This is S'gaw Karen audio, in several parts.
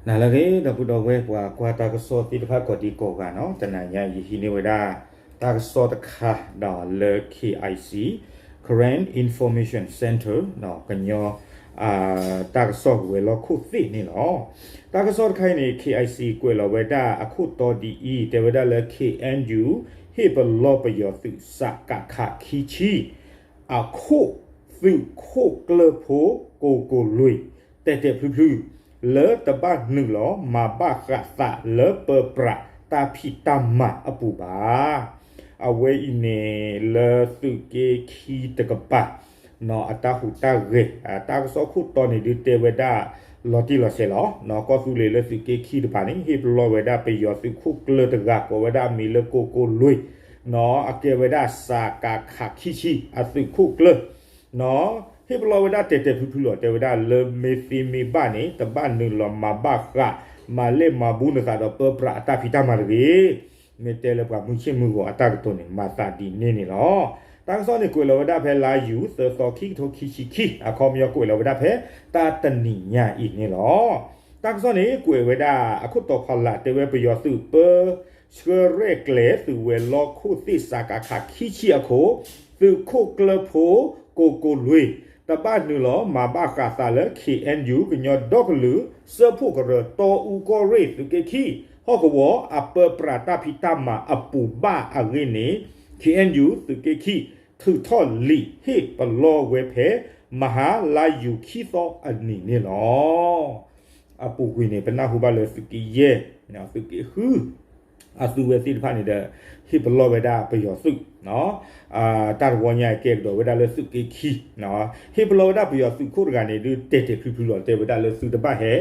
နၤလၢအဂ့ၤ ဒီပုၢ်ဒီဝဲၢ်ပှၤကွၢ်တၢ်ကစီၣ်သ့ၣ်တဖၣ်ကိးဒံကိးဂၤနီၤ, တနၤညါယဟံးန့ၢ်ဝဲဒၣ် တၢ်ကစီၣ်တခါဒီးလၢ K I C, Karen Information Center ကညီ တၢ်ကစီၣ်ဝဲၤလီၢ်ခိၣ်သ့ၣ်န့ၣ်လီၤ. တၢ်ကစီၣ်တခါအံၤန့ၣ် K I C ကွဲးလီၤဝဲဒၣ်အခိၣ်တီဒ်အံၤ, တဲဝဲဒၣ်လၢ K N U ဟ့ၣ်ပလီၢ်ပယီၤသုး စကခ ခံဆံ အခိၣ် သုးခိၣ်ကျၢၢ်ဖိ ကိၢ်ကိၢ်လွ့ၢ် တဲာ်တဲာ်ဖျုဖျု လၢတဘၣ်နုာ်လီၤမၤဘၣ်ဃးသးလၢပၢပြးတၢ်ဖံးတၢ်မၤအပူၤဘၣ်. အဝဲအံၤန့ၣ်လၢသုးက့ခံတကပၤ အတၢ်ဟူးတၢ်ဂဲၤ တၢ်ကစီၣ်ခိၣ်တီန့ၣ်ဒုးတဲဝဲဒၣ် လီၤတံၢ်လီၤဆဲးလီၤ. ကီၢ်သူလ့ၤလၢသုးက့ခံတကပၤန့ၣ် ဟ့ၣ်ပလီၢ်ဝဲဒၣ်ပယီၤသုးခိၣ်ကျၢၢ်တဂၤ ကိးဝဲဒၣ်အမံၤလၢကိၢ်ကိၢ်လွ့ၢ် အကဲဝဲဒၣ် စကခ ခံဆံ အသုးခိၣ်ကျၢၢ် ဟ့ၣ်ပလီၢ်ဝဲဒၣ်တဲာ်တဲာ်ဖျုဖျုလီၤ. တဲဝဲဒၣ်လၢမ့ၢ်သ့မ့ၢ်ဘၣ်န့ၣ် တဘၣ်နုာ်လီၤမၤဘၣ်ဃး မၤလဲၢ်မၤဘူနသးဒီးပၢပြးအတၢ်ဖံးတၢ်မၤတဂ့ၤ. မ့ၢ်တဲလၢပှၤမုၢ်ဆ့ၣ်မုၢ်ဂီၤအတၢ်ကတိၤန့ၣ် မၤသးဒ်န့ၣ်န့ၣ်လီၤ. တၢ်ကစီၣ်န့ၣ်ကွဲးလီၤဝဲဒၣ်ဖဲလါယူၤ သၢသီခံကထိခံဆံခံ အခီပညီကွဲးလီၤဝဲဒၣ်ဖဲတၢ်တနံၤညါအံၤန့ၣ်လီၤ. တၢ်ကစီၣ်န့ၣ်ကွဲးဝဲဒၣ်အခိၣ်တီဖီလာ် တဲဝဲပယီၤသုးပၢ ဆှၢရဲၣ်ကျဲၤသုးဝဲၤလီၢ်ခိၣ်သ့ၣ် စကခ ခံဆံအခိၣ် သုးခိၣ်ကျၢၢ်ဖိ ကိၢ်ကိၢ်လွ့ၢ် တဘၣ်နုာ်လီၤမၤဘၣ်ဃးသးလၢ K N U ကညီဒီကလုာ် စၢဖှိၣ်ကရၢ တီအူကီၢ်ရ့ၣ် သုးက့ခံ ဟီၣ်ကဝီၤ အပၢပြးတၢ်ဖံးတၢ်မၤအပူၤဘၣ်အဂ့ၢ်န့ၣ် K N U သုးက့ခံ ထုးထီၣ်လံာ်ဟ့ၣ်ပလီၢ်ဝဲဖဲ မဟါလါယူၤခံသီအနံၤန့ၣ်လီၤ. အပူၤကွံာ်န့ၣ် ပနၢ်ဟူဘၣ်လၢသုးက့ယဲၢ် သုးက့ဃု အသုးဝဲသ့ၣ်တဖၣ်န့ၣ်ဒီး ဟ့ၣ်ပလီၢ်ဝဲဒၣ်ပယီၤသုး တၢ်တဝီညါကဲကဒီးဝဲဒၣ်လၢသုးက့ခံ ဟ့ၣ်ပလီၢ်ဝဲဒၣ်ပယီၤသုးခိၣ်တဂၤန့ၣ်ဒုး တဲာ်တဲာ်ဖျုဖျုလီၤ. တဲဝဲဒၣ်လၢသုတဘၣ်ဟဲ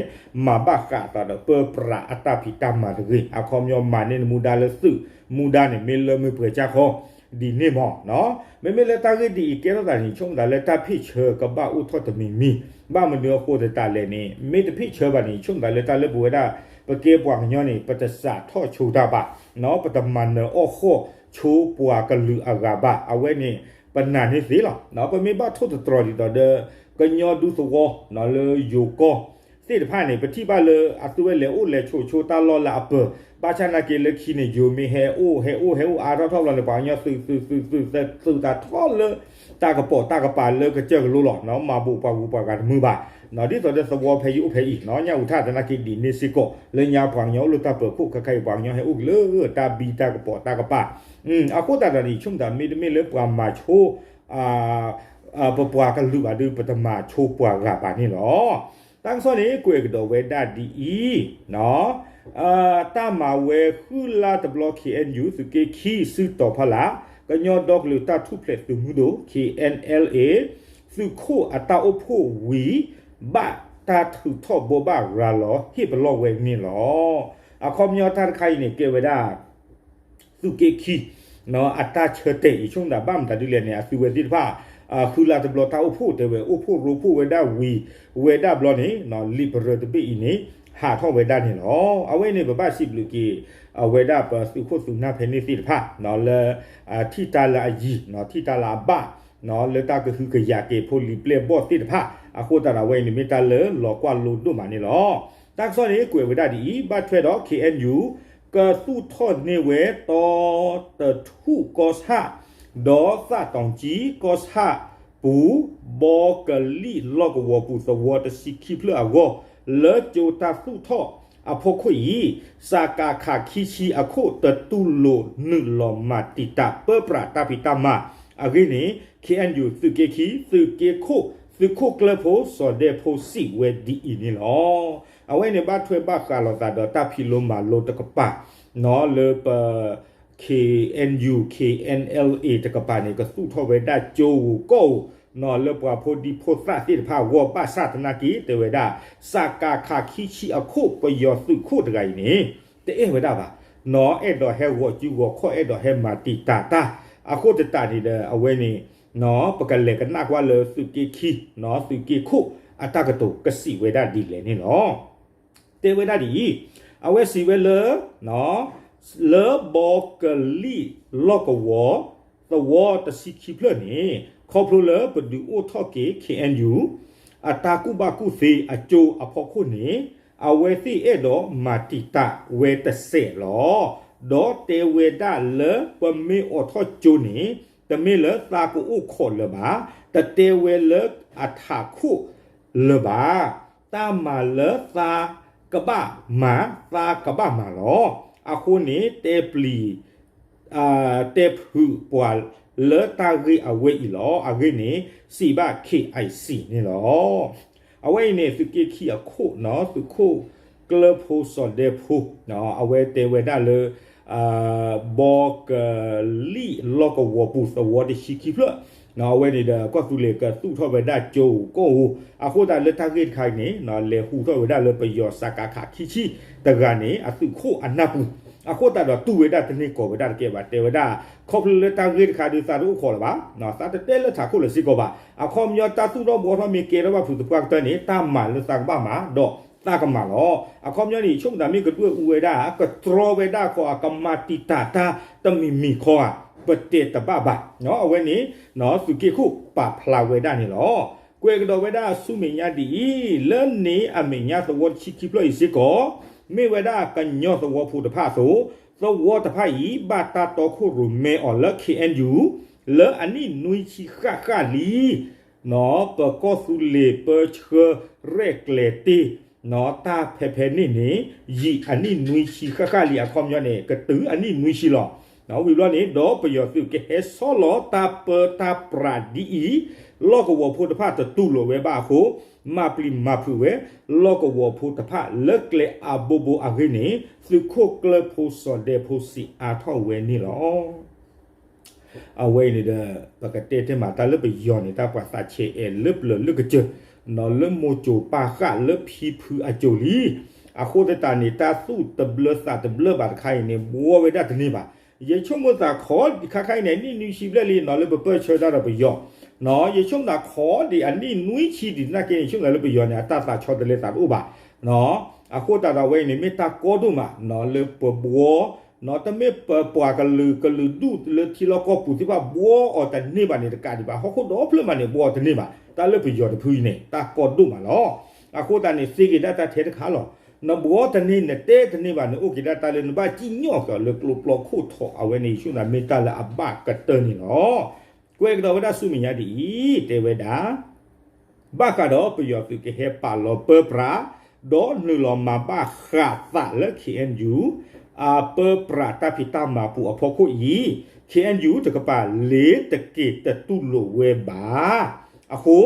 မၤဘၣ်ဃးအသးဒီးပၢပြးအတၢ်ဖံးတၢ်မၤတဂ့ၤ. အခီပညီမၤန့ၢ်နမူဒါလၢသုး မူဒါန့ၣ် မ့ၢ်လၢမုၢ်ပှဲၤကၢ်ခီ ဒ်န့ၣ်မး မ့မ့ၢ်လၢတၢ်ဂ့ၢ်ဒ်အံၤ ကဲထီၣ်သးန့ၣ် ဆိကမိၣ်သးလၢတၢ်ဖ့ၣ်ဆၢကဘၣ်အိၣ်ထီၣ်တမံၤမံၤ ဘၣ်မနုၤအဃိသတးလဲၣ်န့ၣ် မ့ၢ်တဖ့ၣ်ဆၢဘၣ်န့ၣ် ဆိကမိၣ်သးလၢတၢ်လၢပဝဲဒၣ် ပကဲပှၤကညီန့ၣ် ပတစးထီၣ်ဆိတၢ်ဘၣ် ပတမၤနၢၤအီၣ်ဃီၣ်ဆိပှၤကလုာ်အဂၤဘၣ်. အဝဲန့ၣ် ပနာ်န့ၢ်သ့လီၤ. ပမ့ၢ်ဘၣ်ထိၣ်သတြီၤဒ်သိးဒီး ကညီဒူသဝီ လၢယိၤကီၢ်သ့ၣ်တဖၣ်န့ၣ် ပထံၣ်ဘၣ်လၢအသုဝဲလဲၤအိၣ်လဲၤဆိးဆိတၢ်လီၢ်လၢအပၢၤ ဘၣ်ဆၣ်နာ်က့လၢခံန့ၣ် ယိၤမ့ၢ်ဟဲအိၣ်ဟဲအိၣ်ဟဲအိၣ်အါထီၣ်ထီၣ်ဘျီန့ၣ် ပှၤကညီသုးသုးသုးသုးသုးသးထီၣ်လၢ တၢ်ကပီၤတၢ်ကပၤလၢကစၢၢ်ကလိလီၤ. မၤဘူးပှၤဂုၤပှၤဂၤတမုာ်ဘၣ် ဒ်သိးဒီးသဝီဖဲယအိၣ်ဖဲအံၤ ညၣ်အူထၣ်သနာ်က့ဒ်န့ၣ်စ့ၢ်ကီး လၢညါပှၤကညီအိၣ်လၢတၢ်ပၢၤခိၣ်ခဲခါအံၤ ပှၤကညီဟဲအိၣ်က့ၤလၢတၢ်ဘံတၢ်ကပီၤတၢ်ကပၤ အဃိသတးဒီးန့ၣ် ဆိကမိၣ်သးမ့တမ့ၢ်လၢပှၤမၤဆိ ပပှၤကလုာ်ဘၣ်ဒီး ပတမၤဆိပှၤဂၤဘၣ်န့ၣ်လီၤ. တၢ်ကစီၣ်န့ၣ် ကွဲးကဒီးဝဲဒၣ်ဒ်အံၤ, တၢ်မၤဝဲဃုလါတဘျီ K N U သုးက့ခံစုတီၤဖီလာ် ကညီဒီကလုာ်တၢ်ထူၣ်ဖျဲးသုးမုၢ်ဒိၣ် K N L A သုးခိၣ်အတၢ်အိၣ်ဖှိၣ်ဝံၤ ဘၣ်တၢ်ထုးထီၣ်ဘိးဘၣ်ရၤလီၤဟ့ၣ်ပလီၢ်ဝဲန့ၣ်လီၤ. အခီပညီတၢ်တခါအံၤန့ၣ် ကဲဝဲဒၣ် သုးက့ခံ အတၢ်ဆၢတဲာ်အံၤ ဆိကမိၣ်သးဘၣ်မတၤဒ်လဲၣ်န့ၣ် အသုးဝဲသ့ၣ်တဖၣ် ဃုလါတဘျီတၢ်အိၣ်ဖှိၣ်တဲဝဲ အိၣ်ဖှိၣ်ရိဖှိၣ်ဝဲဒၣ်ဝံၤဝဲဒၣ်ဘျီန့ၣ် လံာ်ပရၢတဘ့ၣ်အံၤန့ၣ် ဟးထီၣ်ဝဲဒၣ်န့ၣ်လီၤ. အဝဲန့ၣ် ပဘၣ်စံးဘျုးက့ၤ အဝဲဒၣ်ပသုးခိၣ်သုးနၢ်ဖဲန့ၣ်သ့ၣ်တဖၣ် လၢ ထံၣ်တၢ်လၢအယံၤ ထံၣ်တၢ်လၢအဘၣ် လၢတၢ်ကဟုကယာ်က့ၤဖိလံၤပျဲၢ်ဘီၣ်သ့ၣ်တဖၣ် အဃိသတးဒီးအဝဲအံၤန့ၣ်မ့ၢ်တၢ်လၢလီၤကွၢ်လိဒိၣ်မးန့ၣ်လီၤ. တၢ်ကစီၣ်န့ၣ် ကွဲးဝဲဒၣ်ဒ်အံၤ ဘၣ်ထွဲဒီး K N U ကသူၣ်ထီၣ်န့ၢ်ဝဲ တီတထူၣ်ကီၢ်ဆၣ် ဒီးသၣ်တီၤကၠံကီၢ်ဆၣ်ပူၤ ဘီကလံၣ်လီၢ်ကဝီၤပူၤသဝီတဆံခံဖျၢၣ်အဂီၢ် လၢကၠိတၢ်သူၣ်ထီၣ်အဖီခိၣ်အံၤ စကခ ခံဆံအခိၣ်တတူၢ်လိာ်နုာ်လီၤမၤတံာ်တာ်ပၢပြးတၢ်ဖံးတၢ်မၤအဂ့ၢ်န့ၣ် K N U သုးက့ခံ သုးက့ခိၣ် သုးခိၣ်ကျၢၢ်ဖိ စီၤဒဲဖိစံးဝဲဒ်အံၤန့ၣ်လီၤ. အဝဲန့ၣ်ဘၣ်ထွဲဘၣ်ဃးလိာ်သးဒီးတၢ်ဖံးလိမၤလိတကပၤ လၢပ K N U K N L A တကပၤန့ၣ် ကသူၣ်ထီၣ်ဝဲဒၣ်ကၠိဧိၤကီၢ်ဧိၤ လၢပှၤဖိဒံဖိသၣ်သ့ၣ်တဖၣ်အဂီၢ် ဘၣ်ဆၣ်သနာ်က့တဲဝဲဒၣ် စကခ ခံဆံအခိၣ်ပယီၤသုးခိၣ်တဂၤအံၤန့ၣ် တအဲၣ်ဝဲဒၣ်ဘၣ် အဲၣ်ဒိးဟဲဂီၤစုဂီၤခီၣ် အဲၣ်ဒိးဟဲမၤတံာ်တာ်တၢ် အဃိသတးန့ၣ်ဒီး အဝဲန့ၣ် ပကလဲၤကနၣ်ကွၢ်လၢသုးက့ခံ သုးက့ခိၣ်အတၢ်ကတိၤကစံးဝဲဒၣ်ဒ်လဲၣ်န့ၣ်လီၤ. တဲဝဲဒၣ်ဒ်အံၤ, အဝဲစံးဝဲလၢ လၢဘီကလံၣ်လီၢ်ကဝီၤ သဝီတဆံခံဖျၢၣ်န့ၣ် ခီဖျိလၢပဒုးအိၣ်ထီၣ်က့ၤ K N U အတၢ်ကူၣ်ဘၣ်ကူၣ်သ့အကၠိအဖီခိၣ်န့ၣ် အဝဲသ့ၣ်အဲၣ်ဒိးမၤတံာ်တာ်ဝဲတစဲးလီၤ. ဒီးတဲဝဲဒၣ်လၢပမ့ၢ်အိးထီၣ်ကၠိန့ၣ် တမ့ၢ်လၢသးကအိၣ်ခိးလၢၤဘၣ်, တတဲဝဲလၢအထးခိၣ်လၢၤဘၣ်. တၢ်မၤလၢသးကဘၣ်မၤ, သးကဘၣ်မၤလီၤ. အဃိန့ၣ် တဲပျံၤ တဲဖုးပှၤလၢတၢ်ဂ့ၢ်အဝဲအံၤလီၤ. အဂ့ၢ်န့ၣ် စံးဘၣ် K I C န့ၣ်လီၤ. အဝဲအံၤန့ၣ် သုးက့ခံအခိၣ်နီၤ သုးခိၣ်ကျၢၢ်ဖိစီၤဒဲဖိ အဝဲတဲဝဲဒၣ်လၢ ဘီကလံၣ်လီၢ်ကဝီၤပူၤသဝီတဆံခံဖျၢၣ် အဝဲန့ၣ်ဒီး ကီၢ်သူလ့ၤကသူၣ်ထီၣ်ဝဲဒၣ်ကၠိကီၢ်ဧိၤ အဃိသတးလၢတၢ်ဂ့ၢ်တခါအံၤန့ၣ် လဲၤဟူးထီၣ်ဝဲဒၣ်လၢပယီၤစကခ ခံဆံတဂၤန့ၣ် အသုးခိၣ်အနၢ်ပူၤ အဃိသတးဒီးတူၢ်ဝဲဒၣ်တန့ၢ်ကီးဝဲဒၣ်တကဲဘၣ် တဲဝဲဒၣ် ခီဖျိလၢတၢ်ဂ့ၢ်တခါဒုးသးတအိၣ်ခိးလၢၤဘၣ်, သးတတဲလၢထးခိၣ်လၢၤစ့ၢ်ကီးဘၣ်. အခီပညီတၢ်သူၣ်ထီၣ်ဘှီထီၣ်မ့ၢ်ကဲထီၣ်ဘၣ်ဖုးသပှၢ်ကတၢၢ်န့ၣ် တၢ်မၤလၢသးကဘၣ်မၤဒီးသးကမၤလီၤ. အခီပညီန့ၣ် ယဆိကမိၣ်သးမ့ၢ်ကဒွဲၣ်အူဝဲဒၣ် ကတြီဝဲဒၣ်ခီ အကမၤတံာ်တာ်တၢ်တမံၤမံၤခီဧါ ပတဲတဘၣ်ဘၣ်. အဝဲန့ၣ် သုးက့ခိၣ်ပာ်ဖျါဝဲဒၣ်န့ၣ်လီၤ. ကွဲးကဒီးဝဲဒၣ်ဆူမဲာ်ညါဒ်အံၤ, လၢန့ၣ်အမဲာ်ညါသဝီတဆံခံဖျၢၣ်အံၤစ့ၢ်ကီး မ့ၢ်ဝဲဒၣ်ကညီသဝီဖိတဖၣ်အသိး, သဝီတဖၣ်အံၤ ဘၣ်တၢ်တီခိၣ်ရိၣ်မဲအီၤလၢ K N U လၢအနံၣ်နွံဆံဃၣ်ဃၣ်လံ ပကီၢ်သူလ့ၤပၢဆှၢရဲၣ်ကျဲၤတ့ၢ် တၢ်ဖဲဖဲန့ၣ်န့ၣ် ယံာ်အနံၣ်နွံဆံဃၣ်ဃၣ်လံ အခီပညီန့ၣ် ကတုၤအနံၣ်နွံဆံလီၤ. ဝံၤဘျီန့ၣ် ဒီးပယီၤသုးကဟဲဆီလီၤတၢ်ပၢတၢ်ပြးဒ်အံၤ, လီၢ်ကဝီၤဖိတဖၣ်တတူၢ်လိာ်ဝဲဘၣ်အဃိ, မၤပျံၤမၤဖုးဝဲ လီၢ်ကဝီၤဖိတဖၣ်လၢကျဲအဘိဘိအဂ့ၢ်န့ၣ် သုးခိၣ်ကျၢၢ်ဖိစီၤဒဲဖိစံးအါထီၣ်ဝဲန့ၣ်လီၤ. အဝဲအံၤန့ၣ်ဒီး ပကတဲတ့ၢ်မးတၢ်လၢပယီၤန့ၣ် တၢ်ပှၤသးဆဲးအဲၣ်လၢပျၢၤလၢကစၢၢ်, လၢမိၢ်စိၤပၢ်ဃၣ်လၢဖံဖုအစိၤလံ. အဃိသတးန့ၣ် တၢ်သူၣ်တဘျၢသးတဘျၢဘၣ်တခါအံၤန့ၣ် ဘှီဝဲဒၣ်တန့ၢ်ဘၣ်. ယဆိကမိၣ်သးခီ ခါခါအံၤန့ၣ် နံၣ်နွံဆံဘျဲၣ်လံနီၤ လၢပပၢၢ်ဆၢတၢ်ဒီးပယီၤ, ယဆိကမိၣ်သးခီဒံးအနံၣ်နွံဆံဒံးသနာ်က့န့ၣ် ယဆိကမိၣ်သးလၢပယီၤန့ၣ် အတၢ်သးဆီတလဲသးတအိၣ်ဘၣ်. အဃိသတးဒီးအဝဲအံၤန့ၣ် မ့ၢ်တၢ်ကီဒိၣ်မး လၢပဘှီ တမ့ၢ်ပပှၤကလုာ်ကလုာ်ဒူၣ်လၢထံလီၢ်ကီၢ်ပူၤသ့ၣ်တဖၣ်ဘှီအီၤတန့ၢ်ဘၣ်န့ၣ် တကးဒံးဘၣ် ဟီၣ်ခိၣ်ဒီဖျၢၣ်မးန့ၣ် ဘှီအီၤတန့ၢ်ဘၣ် တၢ်လၢပယီၤတဖုအံၤန့ၣ် တၢ်ကီဒိၣ်မးလီၤ. အဃိသတးန့ၣ် သ့ဂ့ၤဒၣ်တၢ်ထဲတခါလီၤ. နဘှီတန့ၢ်နတဲတန့ၢ်ဘၣ်န့ၣ် အိၣ်က့ၤဒၣ်တၢ်လၢနဘၣ်စံၣ်ညီၣ်က့ၤအီၤလၢကျိပျီခိၣ်ထီး အဝဲန့ၣ် ယဆိကမိၣ်သးမ့ၢ်တၢ်လၢအဘၣ်ကတၢၢ်န့ၣ်လီၤ. ကွဲးကဒီးဝဲဒၣ်ဆူမဲာ်ညါဒ်အံၤ တဲဝဲဒၣ် ဘၣ်ဃးဒီးပယီၤသုးကဟဲပာ်လီၤပၢပြး ဒီးနုာ်လီၤမၤဘၣ်ဃးသးလၢ K N U အပၢပြးတၢ်ဖံးတၢ်မၤပူၤအဖီခိၣ်အံၤ K N U တကပၤလ့ၤတက့ၤတတူၢ်လိာ်ဝဲဘၣ်. အဃိ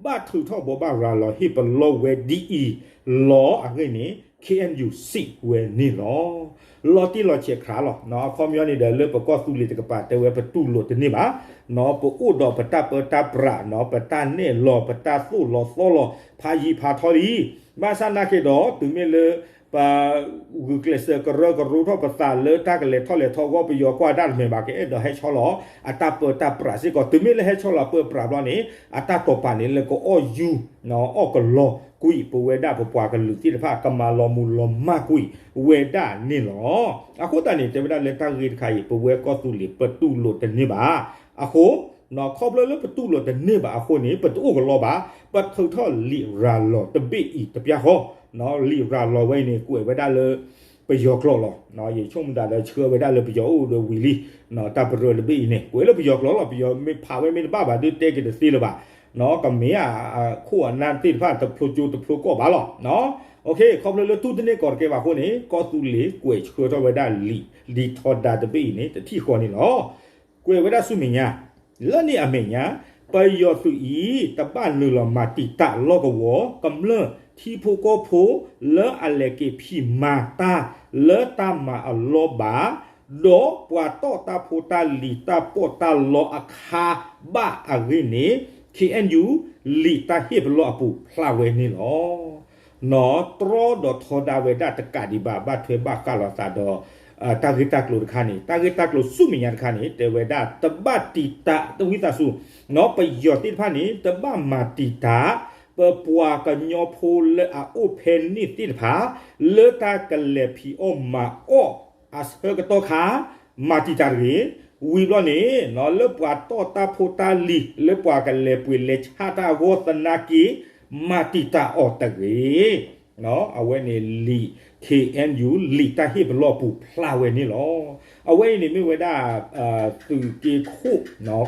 ဘၣ်ထုးထီၣ်ဘိးဘၣ်ရၤလီၤဟ့ၣ်ပလီၢ်ဝဲဒ်အံၤလီၤ. အဂ့ၢ်န့ၣ် K N U စံးဝဲန့ၣ်လီၤ. လီၤတံၢ်လီၤဆဲးခရးလီၤ. အခီပညီန့ၣ်ဒီး လၢပကီၢ်သူလ့ၤတကပၤတဲဝဲပတူၢ်လိာ်တန့ၢ်ဘၣ် ပအိၣ်ဒီးပတၢ်ပၢတၢ်ပြး ပတၢ်နဲၣ်လီၤ ပတၢ်သိၣ်လီၤသီလီၤ ဖးယံာ်ဖးထီလံ. ဘၣ်ဆၣ်နာ်က့ဒီး တုၤမ့ၢ်လၢ ပ ဂုာ်ကျဲးစၢးကရၢကရိထီၣ်ပသးလၢတၢ်ကလဲၤထီၣ်လဲၤထီၣ်အဂီၢ် ပယီၤကွၢ်ဒၣ်တမ့ၢ်ဘၣ် ကအဲၣ်ဒိးဟဲဆီလီၤ အတၢ်ပၢတၢ်ပြးစ့ၢ်ကီး တုၤမ့ၢ်လၢဟဲဆီလီၤပၢပြးဘျီန့ၣ် အတၢ်တိာ်ပာ်န့ၣ် လၢကအီၣ်ယူၢ် အီၣ်ကလီကွံာ် ပဝဲဒၣ်ပပှၤကလုာ်သ့ၣ်တဖၣ် ကမၤလီၤမုၢ်လီၤမၢ်ကွံာ်ဝဲဒၣ်န့ၣ်လီၤ. အဃိသတးန့ၣ် တဲဝဲဒၣ်လၢတၢ်ဂ့ၢ်တခါအံၤ ပဝဲကီၢ်သူလ့ၤ ပတူၢ်လိာ်တန့ၢ်ဘၣ်. အဃိ ခီဖျိလၢပတူၢ်လိာ်တန့ၢ်ဘၣ်အဃိန့ၣ် ပတအိၣ်ကလီဘၣ်. ပထုးထီၣ်လံာ်ရၤလီၤတဘ့ၣ်အံၤတပျၢ်ဃီ လံာ်ရၤလီၤဝဲအံၤန့ၣ် ကွဲးဝဲဒၣ်လၢ ပယီၤကျိာ်လီၤ. ယဆိကမိၣ်ဒၣ်လၢဆှၢဝဲဒၣ်လၢပယီၤအိၣ်ဒီးဝံၤလံ တၢ်ပရၢတဘ့ၣ်အံၤန့ၣ် ကွဲးလၢပယီၤကျိာ်လီၤ. ပယီၤမ့ၢ်ဖးဝဲမ့ၢ်တဘၣ်ဘၣ် ဒုးတဲက့ၤတသ့လၢၤဘၣ်. ကမ့ၢ်အခိၣ်အနၢ်သ့ၣ်တဖၣ်တဖျိကၠိတဖျိကီၢ်ဘၣ်လီၤ. ခီဖျိလၢတူၢ်တန့ၢ်ကီးတကဲဘၣ်အဃိန့ၣ် ကီၢ်သူလ့ၤကွဲးဆှၢထီၣ်ဝဲဒၣ်လံာ် လံာ်ထီဒါတဘ့ၣ်အံၤန့ၣ် တထံၣ်ဃီန့ၣ်လီၤ. ကွဲးဝဲဒၣ်ဆူမဲာ်ညါ လၢန့ၣ်အမဲာ်ညါ ပယီၤသုးအံၤ တဘၣ်နုာ်လီၤမၤတံာ်တာ်လီၢ်ကဝီၤ ကမျၢၢ်ထံဖိကီၢ်ဖိ လၢအလဲၤက့ၤဖံးမၤတၢ်လၢတၢ်မၤအလီၢ်ဘၣ်, ဒီးပှၤတီၢ်တၢ်ဖိတၢ်လံၤတၢ်ပီးတၢ်လီအခါဘၣ်အဂ့ၢ်န့ၣ် K N U လံာ်တၢ်ဟ့ၣ်ပလီၢ်အပူၤဖျါဝဲန့ၣ်လီၤ. တြီဒီးထီဒါဝဲဒၣ်တကးဒံးဘၣ် ဘၣ်ထွဲဘၣ်ဃးလိာ်သးဒီး တၢ်ဂ့ၢ်တၢ်ကျိၤတခါန့ၣ် တၢ်ဂ့ၢ်တၢ်ကျိၤဆူမဲာ်ညါတခါန့ၣ် တဲဝဲဒၣ် တဘၣ်တံာ်တာ်တဝံသးစူၤ ပယီၤသ့ၣ်တဖၣ်န့ၣ် တဘၣ်မၤတံာ်တာ် ပပှၤကညီဖိလၢအအိၣ်ဖဲန့ၣ်သ့ၣ်တဖၣ် လၢတၢ်ကလဲၤဖံးအီၣ်မၤအီၣ်အဆၢကတီၢ်ခါ မၤတံာ်တာ်တဂ့ၤ. ဝံၤဘျီန့ၣ် လၢပှၤတီၢ်တၢ်ဖိတၢ်လံၤ လၢပှၤကလဲၤပှ့ၤလဲၤဆါတၢ်အဂီၢ်သနာ်က့ မၤတံာ်တာ်အီၤတဂ့ၤ. အဝဲန့ၣ်လံာ် ခ့ၣ်အဲၣ်ယူၣ် လံာ်တၢ်ဟ့ၣ်ပလီၢ်ပူၤဖျါဝဲန့ၣ်လီၤ. အဝဲအံၤန့ၣ်မ့ၢ်ဝဲဒၣ် သုးက့ခိၣ်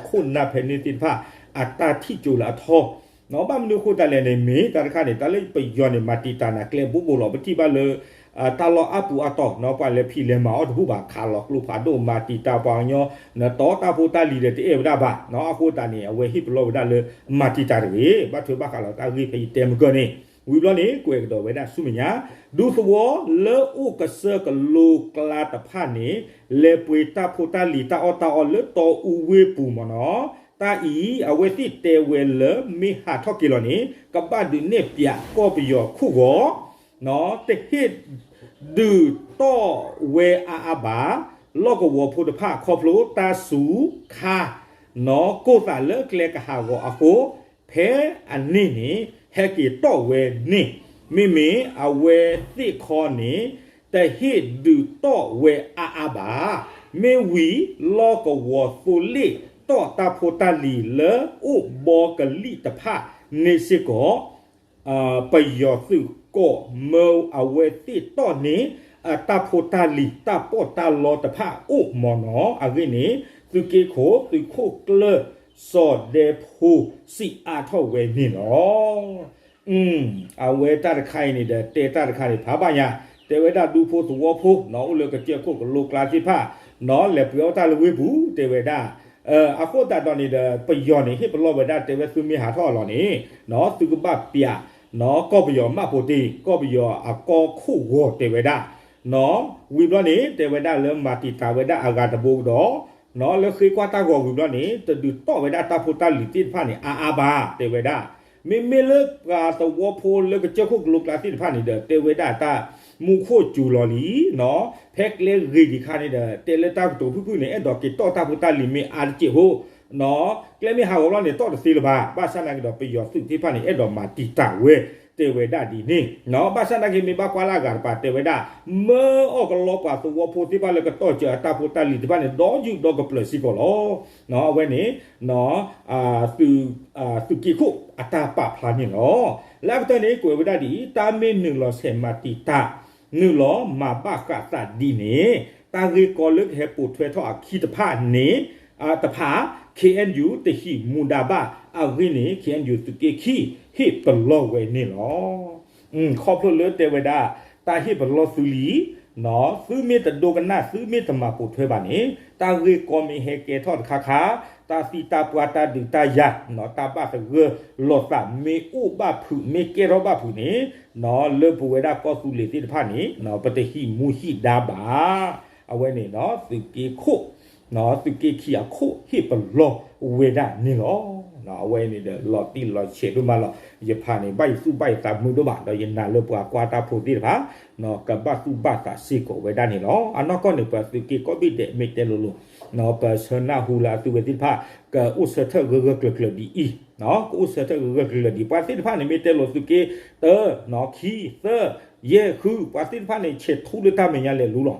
ခိၣ်နၢ်ဖဲန့ၣ်သ့ၣ်တဖၣ် အတၢ်ထံၣ်ကၠိလၢအထီ ဘၣ်မနုၤအဃိသတးလဲၣ်န့ၣ် မ့ၢ်တၢ်တခါန့ၣ် တၢ်လၢပယီၤန့ၣ် မၤတံာ်တာ်နၤကျဲဘိးဘိးလီၤ. ပထံၣ်ဘၣ်လၢ တၢ်လီၢ်အါပူၤအါတီၤ ပှၤလဲၤဖံးလဲၤမၤအီၣ်တဘူၣ်ဘၣ် ခးလီၤကျိဖးဒိၣ် မၤတံာ်တာ်ပှၤကညီ နတီတၢ်ဖိတၢ်လံၤဒီးတအဲၣ်ဝဲဒၣ်ဘၣ်. အဃိသတးန့ၣ် အဝဲဟ့ၣ်ပလီၢ်ဝဲဒၣ်လၢ မၤတံာ်တာ်တဂ့ၤ ဘၣ်ထွဲဘၣ်ဃးလီၤတၢ်ဂ့ၢ်ဖဲအံၤတဲမုၢ်ကၢၢ်န့ၣ် ဝံၤဘျီန့ၣ် ကွဲးကဒီးဝဲဒၣ်ဆူမဲာ်ညါ ဒူသဝီလၢအိၣ်ကစၢၢ်ကလိကျါတဖၣ်န့ၣ် လဲၤပှ့ၤတၢ်ဖိတၢ်လံၤတၢ်အီၣ်တၢ်အီလၢတီအူဝ့ၢ်ပူၤမ့ၢ်နီၤ. တၢ်အံၤ အဝဲသ့ၣ်တဲဝဲလၢမ့ၢ်ဟးထီၣ်က့ၤလီၤန့ၣ် ကဘၣ်ဒုးနဲၣ်ပၠးကီၢ်ပယီၤခိၣ်ဂီၤ တဟ့ၣ်ဒုးတီၣ်ဝဲအါအါဘၣ် လီၢ်ကဝီၤဖိတဖၣ်ခီဖျိတၢ်စူၤခါ နီၢ်ကိၢ်သးလၢကျဲကဟးဂီၤအဃိ ဖဲအန့ၣ်န့ၣ် ဟဲက့ၤတီၣ်ဝဲန့ၣ် မ့မ့ၢ်အဝဲသ့ၣ်ခီန့ၣ် တဟ့ၣ်ဒုးတီၣ်ဝဲအါအါဘၣ်. မ့ၢ်ဝံၤ လီၢ်ကဝီၤသိလ့ၣ်တီၣ်တၢ်ဖိတၢ်လံၤလၢအိၣ်ဘီကလံၣ်တဖၣ်န့ၣ်စ့ၢ်ကီး ပယီၤသုးကိးမၢအဝဲသ့ၣ်တီၣ်န့ၣ် အတၢ်ဖိတၢ်လံၤတၢ်ပီးတၢ်လီတဖၣ်အိၣ်မ့ၢ်နီၤ. အဂ့ၢ်န့ၣ် သုးက့ခိၣ် သုးခိၣ်ကျၢၢ် စီၤဒဲဖိ စံးအါထီၣ်ဝဲန့ၣ်လီၤ. အဝဲတၢ်တခါအံၤန့ၣ်ဒီး တဲတၢ်တခါန့ၣ် ဖးဘၣ်ညါ တဲဝဲဒၣ်ဒူဖိသဝီဖိ နီၢ်အိၣ်လၢကစၢၢ်ခိၣ်ကလိကျါသ့ၣ်တဖၣ် နီၢ်လဲၤပှ့ၤအီၣ်တၢ်လၢဝ့ၢ်ပူၤ တဲဝဲဒၣ် အဃိသတးဒီးန့ၣ်ဒီး ပယီၤန့ၣ် ဟ့ၣ်ပလီၢ်ဝဲဒၣ် တဲဝဲသုမ့ၢ်ဟးထီၣ်အလီၢ်န့ၣ် နီၢ်သုကဘၣ်ပၠး နီၢ်ကီၢ်ပယီၤမၢ်ပိာ်တ့ၢ် ကီၢ်ပယီၤအကီၢ်ခိၣ်ဂီၤ တဲဝဲဒၣ် နီၢ်ဝံၤဘျီန့ၣ် တဲဝဲဒၣ်လၢမၤတံာ်တာ်ဝဲဒၣ်အဂၤတဘိကဒီး နီၢ်လၢဃ့ကွၢ်တၢ်ဂီၤဝံၤဘျီန့ၣ် တဒုးတီၣ်ဝဲဒၣ်တၢ်ဖိတၢ်လံၤသ့ၣ်တဖၣ်န့ၣ် အါအါဘၣ် တဲဝဲဒၣ် မ့မ့ၢ်လၢပှၤသဝီဖိလၢကစၢၢ်ခိၣ်ကလိကျါသ့ၣ်တဖၣ်န့ၣ်ဒီး တဲဝဲဒၣ်တၢ်မူခိၣ်စူၤလီၤလံ နီၢ် ဖဲကျဲဂ့ၤဒံးခါန့ၣ်ဒီး တဲလၢတၢ်ကတိၤဖုၣ်ဖုၣ်န့ၣ် အဲၣ်ဒိးက့ၤတီၣ်တၢ်ဖိတၢ်လံၤမ့ၢ်အါတစဲးဖိ နီၢ် ကျဲမ့ၢ်ဟးဂီၤဘျီန့ၣ် တီၣ်တသ့လၢၤဘၣ် ဘၣ်ဆၣ်သနာ်က့ဒီး ပယီၤသုးသ့ၣ်တဖၣ်န့ၣ် အဲၣ်ဒိးမၤတံာ်တာ်ဝဲ တဲဝဲဒၣ်ဒ်န့ၣ် နီၢ် ဘၣ်ဆၣ်သနာ်က့ မ့ၢ်ဘၣ်ကွၢ်လၢအဂၤတပၤ တဲဝဲဒၣ် မၢအီၣ်ကလီပှၤသဝီဖိသ့ၣ်တဖၣ်လၢကတီၢ်စၢၤအတၢ်ဖိတၢ်လံၤတဖၣ်န့ၣ် ဒီးယူၢ်ဒီးကပျၢၤစ့ၢ်ကီးလီၤ. နီၢ် အဝဲန့ၣ် နီၢ် သုးက့ခိၣ်အတၢ်ပာ်ဖျါန့ၣ်လီၤ. လၢအကတၢၢ်န့ၣ် ကွဲးဝဲဒၣ်ဒ်အံၤ တၢ်မ့ၢ်နုာ်လီၤဆဲးမၤတံာ်တာ် နုာ်လီၤမၤဘၣ်ဃးသးဒ်န့ၣ် တၢ်ဂ့ၢ်ကီလၢကဟဲပိာ်ထွဲထီၣ်အခံတဖၣ်န့ၣ် တဖၣ် ခ့ၣ်အဲၣ်ယူၣ် တဟံးမူဒါဘၣ် အဂ့ၢ်န့ၣ် ခ့ၣ်အဲၣ်ယူၣ် သုးက့ခံ ဟ့ၣ်ပလီၢ်ဝဲန့ၣ်လီၤ. ခီဖျိလၢတဲဝဲဒၣ် တၢ်ဟ့ၣ်ပလီၢ်သုလံ သုမ့ၢ်တဒိကနၣ် သုမ့ၢ်တမၤပိာ်ထွဲဘၣ်န့ၣ် တၢ်ဂ့ၢ်ကီမ့ၢ်ဟဲကဲထီၣ်တခါခါ တၢ်သံတၢ်ပှၢ်တၢ်ဒုးတၢ်ယၤ တၢ်ဘၣ်သဂၢၢ်လိာ်သးမ့ၢ်အိၣ်ဘၣ်ဖုး မ့ၢ်ကဲထီၣ်ဘၣ်ဖုးန့ၣ် လၢပဝဲဒၣ်ကီၢ်သူလ့ၤသ့ၣ်တဖၣ်န့ၣ် ပတဟံးမူဟံးဒါဘၣ်. အဝဲန့ၣ် သုးက့ခိၣ် သုးက့ခံအခိၣ်ဟ့ၣ်ပလီၢ်ဝဲဒၣ်န့ၣ်လီၤ. အဝဲန့ၣ်ဒီး လီၤတံၢ်လီၤဆဲးဒိၣ်မးလီၤ. ယဖးန့ၣ် ဘၣ်ယသူၣ်ဘၣ်ယသးမုာ်ဒိၣ်မး ဒီးယနာ်လၢပှၤကွၢ်တၢ်ဖိသ့ၣ်တဖၣ် ကဘၣ်သူၣ်ဘၣ်သးစ့ၢ်ကီးဝဲဒၣ်န့ၣ်လီၤ. အနီၢ်ကီၢ်န့ၣ် ပှၤသုးက့ကိးဘ့ၣ်ဒဲး မ့ၢ်တဲလိၤလိၤ ပဆၢနၢ်ဟူလၢအသုဝဲသ့ၣ်တဖၣ် ကအိၣ်ဆၢထၢၣ်ဂၢၢ်ဂၢၢ်ကျၢၤကျၢၤဒ်အံၤ ကအိၣ်ဆၢထၢၣ်ဂၢၢ်ဂၢၢ်ကျၢၤကျၢၤဒ်အံၤ ပှၤသ့ၣ်တဖၣ်န့ၣ် မ့ၢ်တဲလိၤသုးက့တၢ ခံ သၢ ယဲၢ် ဃု ပှၤသ့ၣ်တဖၣ်န့ၣ် ဆဲးထူလၢတၢ်မဲာ်ညါလဲၤလူလီၤ.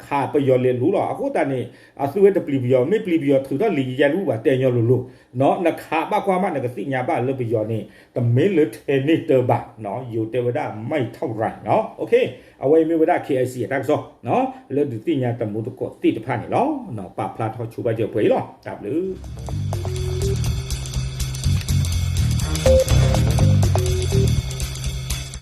ခးပယီၤလဲၤလူလီၤ. အဃိသတးန့ၣ် အသုဝဲတပျံၤပယီၤ မ့ၢ်ပျံၤပယီၤထုးထီၣ်လံာ်ယဲၢ်တဘူၣ်ဘၣ် တဲညီလိၤလိၤ နခးဘၣ်ကွၢ်မး နကသ့ၣ်ညါဘၣ်လၢပယီၤန့ၣ် တမ့ၢ်လၢထဲန့ၣ်တၢ်ဘၣ် ယိၤတဲဝဲဒၣ် မ့ၢ်ထီၣ်ရၤ အဝဲမ့ၢ်ဝဲဒၣ် ခ့ၣ်အဲၣ်စံၣ် အတၢ်ကစီၣ် လၢဒုးသ့ၣ်ညါတမူတကိးသ့ၣ်တဖၣ်န့ၣ်လီၤ. ပာ်ဖျါထီၣ်ဆိဘၣ်စၢၤပှဲၤအံၤလီၤ. တၢ်ဘျုး